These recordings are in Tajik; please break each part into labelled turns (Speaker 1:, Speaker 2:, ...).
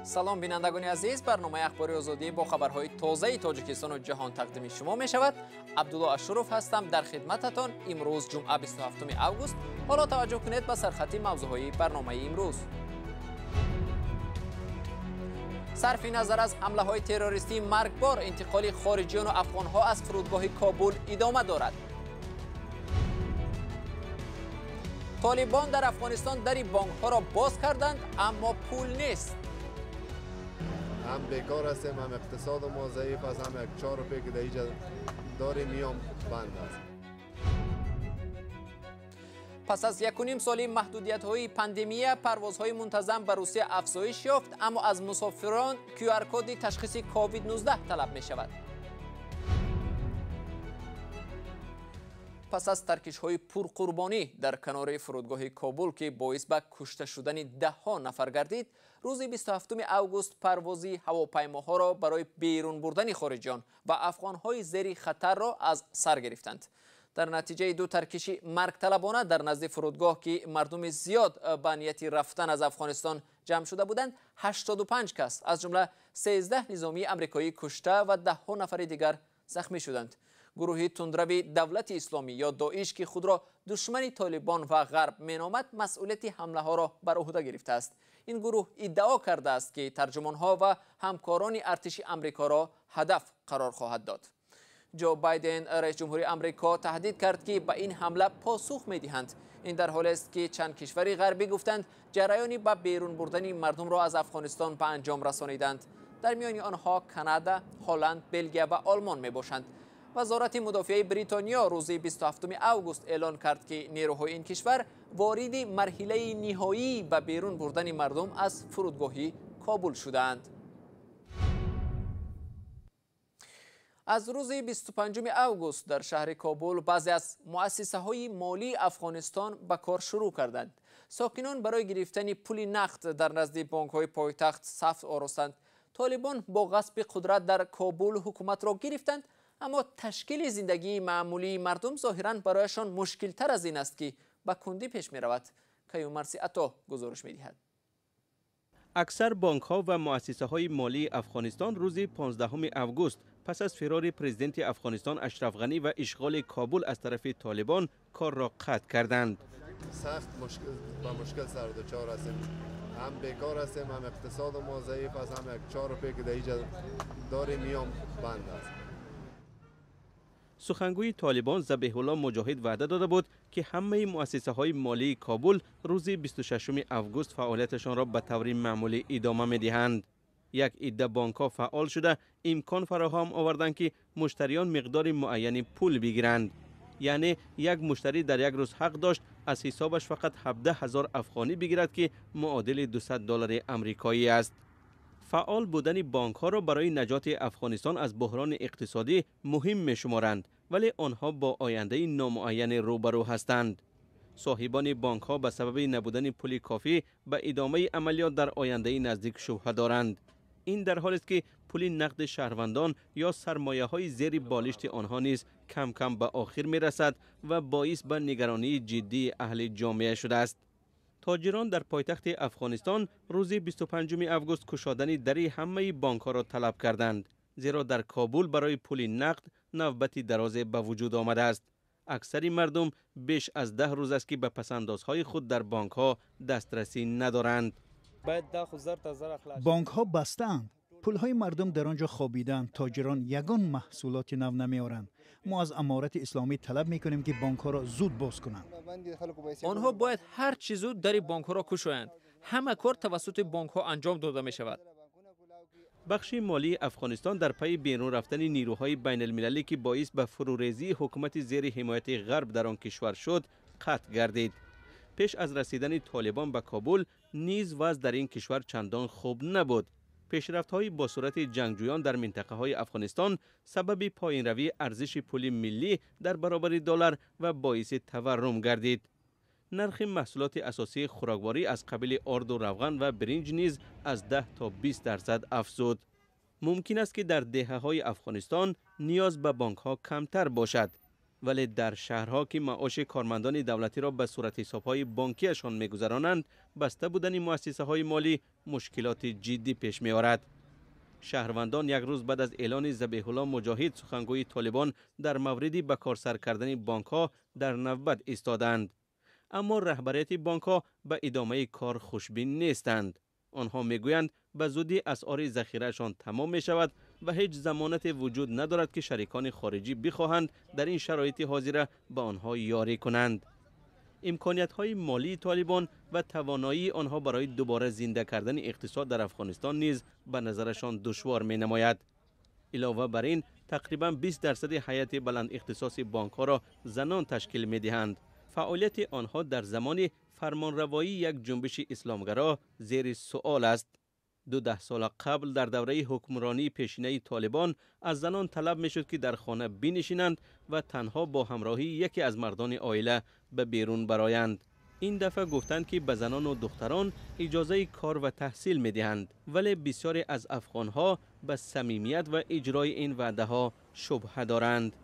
Speaker 1: Салом бинандагони азиз, барномаи Ахбори Озодӣ бо хабарҳои тозаи Тоҷикистону ҷаҳон тақдими шумо мешавад. Абдулло Ашуров ҳастам дар хидмататон. Имрӯз ҷумъа 27 август. Ҳоло таваҷҷӯҳ кунед ба сархати мавзӯъҳои барномаи имрӯз. Сарфи назар аз ҳамлаҳои террористии маргбор, интиқоли хориҷиёну афғонҳо аз фурудгоҳи Кобул идома дорад. Толибон дар Афғонистон дари бонкҳоро боз карданд, аммо пул нест.
Speaker 2: Ҳам бекор ҳастем, ҳам иқтисоди мо заиф аст, ҳам як 4 рупе ки дар инҷа дорем миём банд аст.
Speaker 1: Пас аз 1,5 соли маҳдудиятҳои пандемия, парвозҳои мунтазам ба Русия афзоиш ёфт, аммо аз мусофирон QR-коди ташхиси COVID-19 талаб мешавад. Пас аз таркишҳои пурқурбонӣ дар канори фурудгоҳи Кобул, ки боис ба кушта шудани даҳҳо нафар гардид, рӯзи 27 август парвози ҳавопаймоҳоро барои берун бурдани хориҷиён ва афғонҳои зери хатарро аз сар гирифтанд. Дар натиҷаи ду таркиши маргталабона дар назди фурудгоҳ, ки мардуми зиёд ба нияти рафтан аз Афғонистон ҷамъ шуда буданд, 85 кас аз ҷумла 13 низомии амрикоӣ кушта ва даҳҳо нафари дигар захмӣ шуданд. Гурӯҳи тундрави Давлати Исломӣ ё Доиш, ки худро душмани Толибон ва Ғарб меномад, масъулияти ҳамлаҳоро бар уҳда гирифтааст. Ин гурӯҳ иддао кардааст, ки тарҷумонҳо ва ҳамкорони артиши Амрикоро ҳадаф қарор хоҳад дод. Ҷо Байден, раис ҷумҳури Амрико, таҳдид кард, ки ба ин ҳамла посух медиҳанд. Ин дар ҳолест, ки чанд кишвари ғарбӣ гуфтанд, ҷараёни ба берун бурдани мардумро аз Афғонистон ба анҷом расониданд. Дар миёни онҳо Канада, Ҳолланд, Белгия ва Олмон мебошанд. Вазорати мудофиаи Бритониё рӯзи 27 август эълон кард, ки нерӯҳои ин кишвар вориди марҳилаи ниҳоӣ ба берун бурдани мардум аз фурудгоҳи Кобул шудаанд. Аз рӯзи 25 август дар шаҳри Кобул баъзе аз муассисаҳои молии Афғонистон ба кор шурӯъ карданд. Сокинон барои гирифтани пули нақд дар назди бонкҳои пойтахт саф оростанд. Толибон бо ғасби қудрат дар Кобул ҳукуматро гирифтанд, аммо ташкили зиндагии маъмулии мардум зоҳиран барояшон мушкилтар аз ин аст, ки ба кундӣ пеш меравад. Каюмарси Ато гузориш медиҳад.
Speaker 3: Аксар бонкҳо ва муассисаҳои молии Афғонистон рӯзи 15 август пас аз фирори президенти Афғонистон Ашраф Ғанӣ ва ишғоли Кобул аз тарафи Толибон корро қатъ карданд.
Speaker 2: Сахт ба мушкил сардучор ҳастем. Ҳам бекор ҳастем, ҳам иқтисоди мо заиф аст, ҳам як 4 рупе ки дар инҷа дорем миём банд аст.
Speaker 3: Сухангӯи Толибон Забиҳулло Муҷоҳид ваъда дода буд, ки ҳамаи муассисаҳои молии Кобул рӯзи 26 август фаъолияташонро ба таври маъмулӣ идома медиҳанд. Як идда бонкҳо фаъол шуда, имкон фароҳам оварданд, ки муштариён миқдори муайяни пул бигиранд. Яъне як муштарӣ дар як рӯз ҳақ дошт аз ҳисобаш фақат 17 ҳазор афғонӣ бигирад, ки муодили 200 доллари амрикоӣ аст. Фаъол будани бонкҳоро барои наҷоти Афғонистон аз буҳрони иқтисодӣ муҳим мешуморанд, вале онҳо бо ояндаи номуайяне рӯбарӯ ҳастанд. Соҳибони бонкҳо ба сабаби набудани пули кофӣ ба идомаи амалиёт дар ояндаи наздик шубҳа доранд. Ин дар ҳолест, ки пули нақди шаҳрвандон ё сармояҳои зери болишти онҳо низ кам-кам ба охир мерасад ва боис ба нигаронии ҷиддии аҳли ҷомеа шудааст. Тоҷирон дар пойтахти Афғонистон рӯзи 25 август кушодани дари ҳамаи бонкҳоро талаб карданд, зеро дар Кобул барои пули нақд навбати дарозе ба вуҷуд омадааст. Аксари мардум беш аз 10 рӯз аст, ки ба пасандозҳои худ дар бонкҳо дастрасӣ надоранд.
Speaker 4: Бонкҳо бастаанд, пулҳои мардум дар он ҷо хобидаанд, тоҷирон ягон маҳсулоти нав намеоранд. Мо аз Аморати Исломӣ талаб мекунем, ки бонкҳоро зуд боз кунанд.
Speaker 1: Онҳо бояд ҳар чӣ зуд дари бонкҳоро кушоянд. Ҳама кор тавассути бонкҳо анҷом дода мешавад.
Speaker 3: Бахши молии Афғонистон дар пайи берун рафтани нерӯҳои байналмилалӣ, ки боис ба фурӯрезии ҳукумати зери ҳимояти ғарб дар он кишвар шуд, қатъ гардид. Пеш аз расидани Толибон ба Кобул низ вазъ дар ин кишвар чандон хуб набуд. Пешрафтҳои бо сурати ҷангҷӯён дар минтақаҳои Афғонистон сабаби поинравии арзиши пули миллӣ дар баробари доллар ва боиси таваррум гардид. Нархи маҳсулоти асосии хӯрокворӣ аз қабили орду равған ва биринҷ низ аз 10 то 20% афзуд. Мумкин аст, ки дар деҳаҳои Афғонистон ниёз ба бонкҳо камтар бошад. ولی در شهرها که معاش کارمندان دولتی را به صورت حساب‌های بانکیشان می‌گذرانند، بسته بودن مؤسسه‌های مالی مشکلات جدی پیش می‌آورد. شهروندان یک روز بعد از اعلان ذبیح الله مجاهد سخنگوی طالبان در مورد به کار سر کردن بانک‌ها در نوبت ایستادند. اما رهبریت بانک‌ها به ادامه کار خوشبین نیستند. آنها میگویند به زودی اسعار ذخیره‌شان تمام می شود و هیچ ضمانت وجود ندارد که شریکان خارجی بخواهند در این شرایط حاضره به آنها یاری کنند. امکانیت های مالی طالبان و توانایی آنها برای دوباره زنده کردن اقتصاد در افغانستان نیز به نظرشان دشوار می نماید. علاوه بر این تقریبا 20% هیئت بلند اختصاص بانک ها را زنان تشکیل می دهند. فعالیت آنها در زمان فرمانروایی یک جنبش اسلامگرا زیر سوال است. 12 سال قبل در دوره حکمرانی پیشینه طالبان از زنان طلب میشد که در خانه بنشینند و تنها با همراهی یکی از مردان عائله به بیرون برایند. این دفعه گفتند که به زنان و دختران اجازه کار و تحصیل میدهند، ولی بسیاری از افغانها به صمیمیت و اجرای این وعده ها شبهه دارند.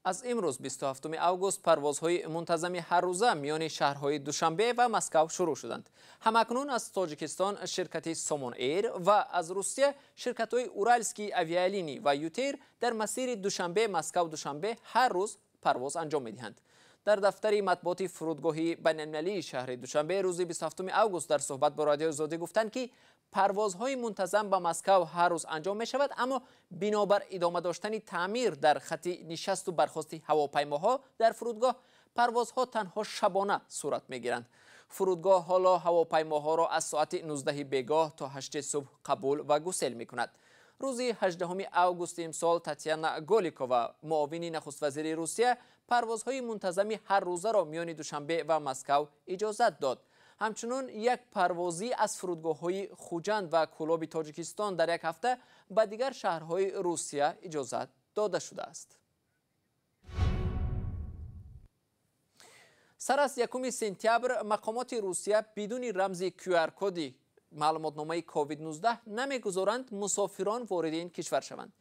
Speaker 1: از امروز 27 август парвозҳои мунтазами ҳаррӯза миёни шаҳрҳои Душанбе ва Москав шурӯъ шуданд. Ҳамакнун аз Тоҷикистон ширкати Сомон Эйр ва аз Русия ширкатҳои Уральские авиалинии ва Ютейр дар масири Душанбе Москав Душанбе ҳар рӯз парвоз анҷом медиҳанд. Дар дафтари матбуоти фурудгоҳи байналмилалии шаҳри Душанбе рӯзи 27 август дар суҳбат бо Радиои Озодӣ гуфтанд, ки парвозҳои мунтазам ба Москав ҳар рӯз анҷом мешавад, аммо бинобар идома доштани таъмир дар хати нишасту бархости ҳавопаймоҳо дар фурудгоҳ парвозҳо танҳо шабона сурат мегиранд. Фурудгоҳ ҳоло ҳавопаймоҳоро аз соати 19 бегоҳ то 8 субҳ қабул ва гусел мекунад. Рӯзи 18 августи имсол Татьяна Голикова, муовини нахуствазири Русия, парвозҳои мунтазами ҳаррӯзаро миёни Душанбе ва Москав иҷозат дод. Ҳамчунин як парвозӣ аз фурудгоҳҳои Хуҷанд ва Кӯлоби Тоҷикистон дар як ҳафта ба дигар шаҳрҳои Русия иҷозат дода шудааст. Сар аз 1 сентябр мақомоти Русия бидуни рамзи QR-коди маълумотномаи COVID-19 намегузоранд мусофирон вориди ин кишвар шаванд.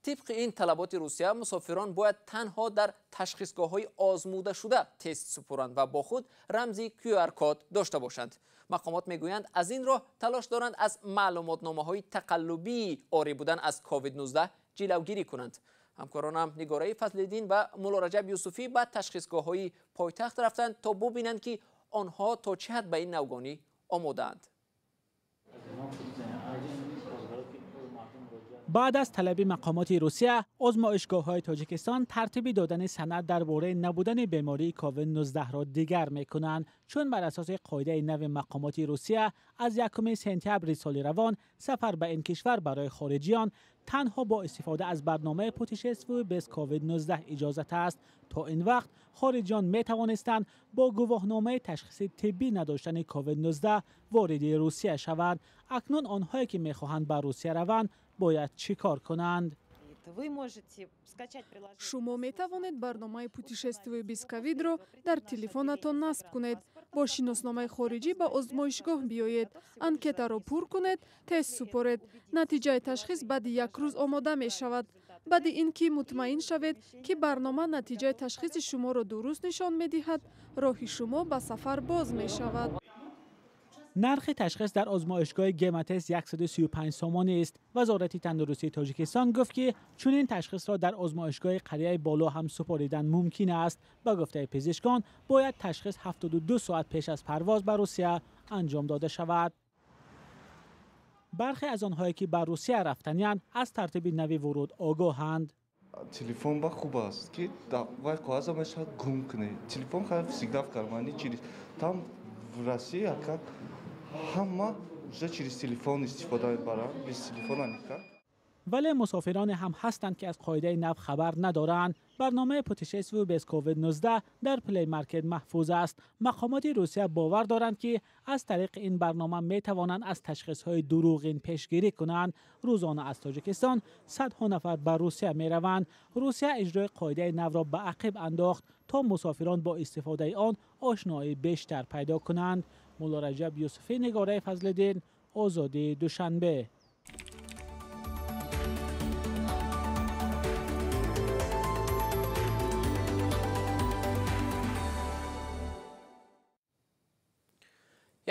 Speaker 1: Тибқи ин талаботи Русия мусофирон бояд танҳо дар ташхисгоҳҳои озмудашуда тест супуранд ва бо худ рамзи QR-код дошта бошанд. Мақомот мегӯянд, аз ин роҳ талош доранд аз маълумотномаҳои тақаллубии орӣ будан аз COVID-19 ҷилавгирӣ кунанд. Ҳамкоронам Нигораи Фазлиддин ва Муллораҷаб Юсуфӣ ба ташхисгоҳҳои пойтахт рафтанд то бубинанд, ки онҳо то чӣ ҳад ба ин навгонӣ омодаанд.
Speaker 5: Баъд аз талаби мақомоти Русия, озмоишгоҳҳои Тоҷикистон тартиби додани санад дар бораи набудани бемории COVID-19-ро дигар мекунанд, чун бар асоси қоидаи нави мақомоти Русия аз 1 сентябри соли равон сафар ба ин кишвар барои хориҷиён танҳо бо истифода аз барномаи «Путешествуй без COVID-19» иҷозат аст. То ин вақт хориҷиён метавонистанд бо гувоҳномаи ташхиси тиббӣ надоштани COVID-19 вориди Русия шаванд. Акнун онҳое ки мехоҳанд ба Русия раванд, бояд чӣ кор кунанд?
Speaker 6: Шумо метавонед барномаи «Путешествуй без ковид»-ро дар телефонатон насб кунед, бо шиносномаи хориҷӣ ба озмоишгоҳ биёед, анкетаро пур кунед, тест супоред. Натиҷаи ташхис баъди як рӯз омода мешавад. Баъди ин ки мутмаин шавед, ки барнома натиҷаи ташхиси шуморо дуруст нишон медиҳад, роҳи шумо ба сафар боз мешавад.
Speaker 5: Нархи ташхис дар озмоишгоҳи Гемотест 135 сомонӣ аст. Вазорати тандурустии Тоҷикистон гуфт, ки чунин ташхисро дар озмоишгоҳи қарияи боло ҳам супоридан мумкин аст. Ба гуфтаи пизишкон, бояд ташхис 72 соат пеш аз парвоз ба Русия анҷом дода шавад. Бархе аз онҳое ки ба Русия рафтаниянд, аз тартиби нави вуруд огоҳанд.
Speaker 7: Телефон ба хуб аст, ки вай коғаза мешавад гум кунед. Телефон всегда в кармане, через там в России как ҳама уже через телефон истифода мебаранд, без телефона никак.
Speaker 5: Вале мусофироне ҳам ҳастанд, ки аз қоидаи нав хабар надоранд. Барномаи «Путешествие без COVID-19» дар Play Market маҳфуз аст. Мақомоти Русия бовар доранд, ки аз тариқи ин барнома метавонанд аз ташхисҳои дурӯғин пешгирӣ кунанд. Рӯзона аз Тоҷикистон садҳо нафар ба Русия мераванд. Русия иҷрои қоидаи навро ба ақиб андохт, то мусофирон бо истифодаи он ошноии бештар пайдо кунанд. Мулло Раҷаб Юсуфӣ, Нигораи Фазлиддин, Озодӣ, Душанбе.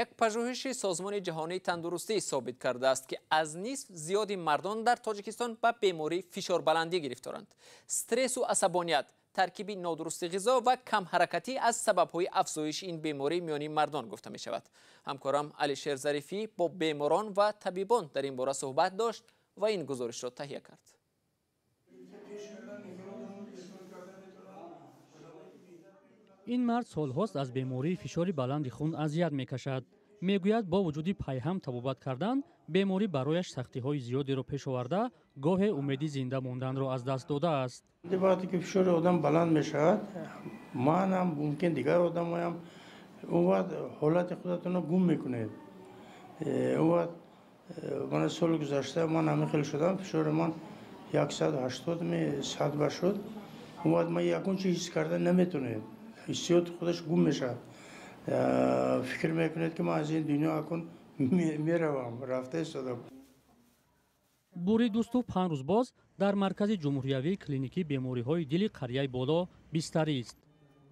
Speaker 1: Як пажӯҳиши Созмони Ҷаҳонии Тандурустӣ собит кардааст, ки аз нисф зиёди мардон дар Тоҷикистон ба бемории фишорбаландӣ гирифторанд. Стрессу асабоният, таркиби нодурусти ғизо ва камҳаракатӣ аз сабабҳои афзоиши ин беморӣ миёни мардон гуфта мешавад. Ҳамкорам Алишер Зарифӣ бо беморон ва табибон дар ин бора суҳбат дошт ва ин гузоришро таҳия кард.
Speaker 8: Ин мард солҳост аз бемории фишори баланди хун азият мекашад. Мегӯяд, бо вуҷуди пайҳам табобат кардан, беморӣ барояш сахтиҳои зиёдеро пеш оварда, гоҳе умеди зинда монданро аз даст додааст.
Speaker 9: Вақте ки фишори одам баланд мешавад, манам, мумкин дигар одамоям, он вақт ҳолати худатонро гум мекунед. Он вақт мана соли гузашта ман ҳамин хел шудам, фишори ман 180 100 ба шуд. Он вақт ман ягон чиз ҳис карда наметонед. Ҳиссиёти худаш гум мешавад. Фикр мекунед, ки ман аз ин дунё акун меравам, рафта истодам.
Speaker 8: Бури Дӯстов 5 рӯз боз дар Маркази ҷумҳуриявии клиникии бемориҳои дили қарияи Боло бистарист.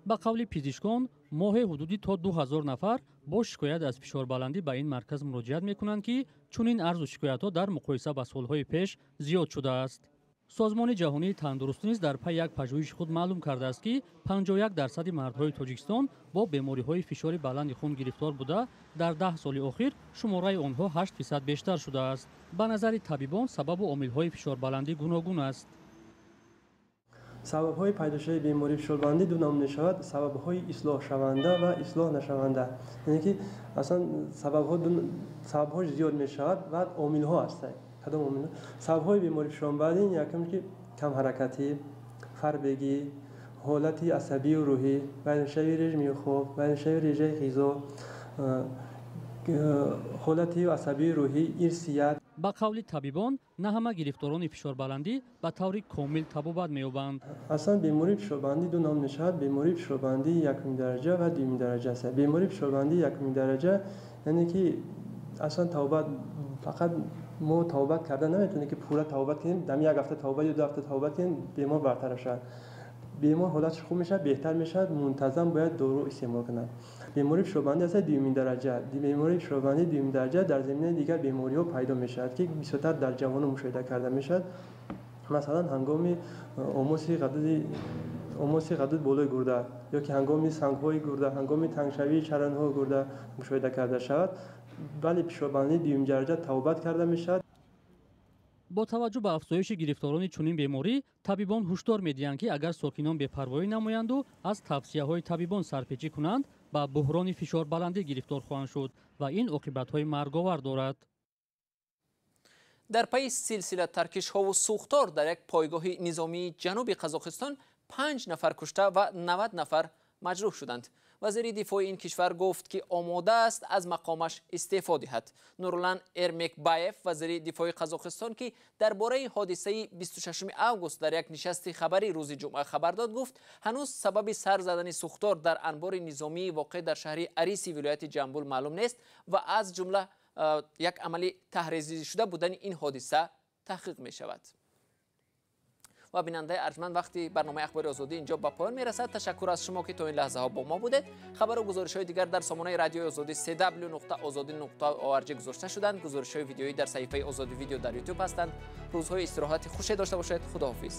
Speaker 8: Ба қавли пизишкон, моҳе ҳудуди то 2000 нафар бо шикоят аз фишорбаландӣ ба ин марказ муроҷиат мекунанд, ки чунин арзу шикоятҳо дар муқоиса ба солҳои пеш зиёд шудааст. Созмони Ҷаҳонии Тандурустӣ низ дар пай як пажӯҳиши худ маълум кардааст, ки 51 дарсади мардҳои Тоҷикистон бо бемориҳои фишори баланди хун гирифтор буда, дар 10 соли охир шумораи онҳо 8% бештар шудааст. Ба назари табибон, сабабу омилҳои фишорбаландӣ гуногун аст.
Speaker 10: Сабабҳои пайдошавии бемории фишорбаландӣ ду намуд мешавад: сабабҳои ислоҳшаванда ва ислоҳ нашаванда. Яъне ки аслан сабабҳош зиёд мешавад ва омилҳо ҳастанд. Кадом омилҳо? Сабабҳои бемории фишорбаландӣ якум ки камҳаракатӣ, фарбегӣ, ҳолати асабию рӯҳӣ, вайроншавии режими хоб, вайроншавии режаи ғизо, ҳолати асабию рӯҳӣ, ирсият.
Speaker 8: Ба қавли табибон, на ҳама гирифторони фишорбаландӣ ба таври комил табобат меёбанд.
Speaker 10: Аслан бемории фишорбаландӣ ду ном мешавад: бемории фишорбаландии якуми дараҷа ва дуюми дараҷа аст. Бемории фишорбаландии якуми дараҷа, яъне ки аслан табобат фақат мо табобат карда наметавонем, ки пурра табобат кунем, дами як ҳафта табобат ё 2 ҳафта табобат кунем, бемор бартараф шавад. Бемор ҳолаташ хуб мешавад, беҳтар мешавад, мунтазам бояд дору истеъмол кунад. Бемории фишорбаландӣ аст дуюми дараҷа. Бемории фишорбаландии дуюми дараҷа дар заминаи дигар бемориҳо пайдо мешавад, ки бисёртар дар ҷавонон мушоҳида карда мешавад. Масалан, ҳангоми омоси ғадуд болои гурда ё ки ҳангоми сангҳои гурда, ҳангоми тангшавии чаранҳои гурда мушоҳида карда шавад. Бале, фишорбаландии дуюми дараҷа табобат карда мешавад.
Speaker 8: Бо таваҷҷӯҳ ба афзоиши гирифторони чунин беморӣ, табибон ҳушдор медиҳанд, ки агар сокинон бепарвоӣ намоянду аз тавсияҳои табибон сарпечӣ кунанд, ба буҳрони фишорбаландӣ гирифтор хоҳанд шуд ва ин оқибатҳои марговар дорад.
Speaker 1: Дар пайи силсила таркишҳову сӯхтор дар як пойгоҳи низомии ҷануби Қазоқистон панҷ нафар кушта ва 90 нафар маҷрӯҳ шуданд. Вазири дифои ин кишвар гуфт, ки омода аст аз мақомаш истеъфо диҳад. Нурлан Эрмекбаев, вазири дифои Қазоқистон, ки дар бораи ҳодисаи 26 август дар як нишасти хабарӣ рӯзи ҷумъа хабар дод, гуфт, ҳанӯз сабаби сар задани сӯхтор дар анбори низомии воқеъ дар шаҳри Ариси вилояти Ҷамбул маълум нест ва аз ҷумла як амали таҳризишуда будани ин ҳодиса таҳқиқ мешавад. Ва бинандаи арҷманд, вақти барномаи Ахбори Озодӣ инҷо ба поён мерасад. Ташаккур аз шумо, ки то ин лаҳзаҳо бо мо будед. Хабару гузоришҳои дигар дар сомонаи Радиои Озодӣ cw.ozodi.org гузошта шуданд. Гузоришҳои видеоӣ дар саҳифаи Озодӣ Видео дар Ютуб ҳастанд. Рӯзҳои истироҳати хуше дошта бошед. Худоҳофиз.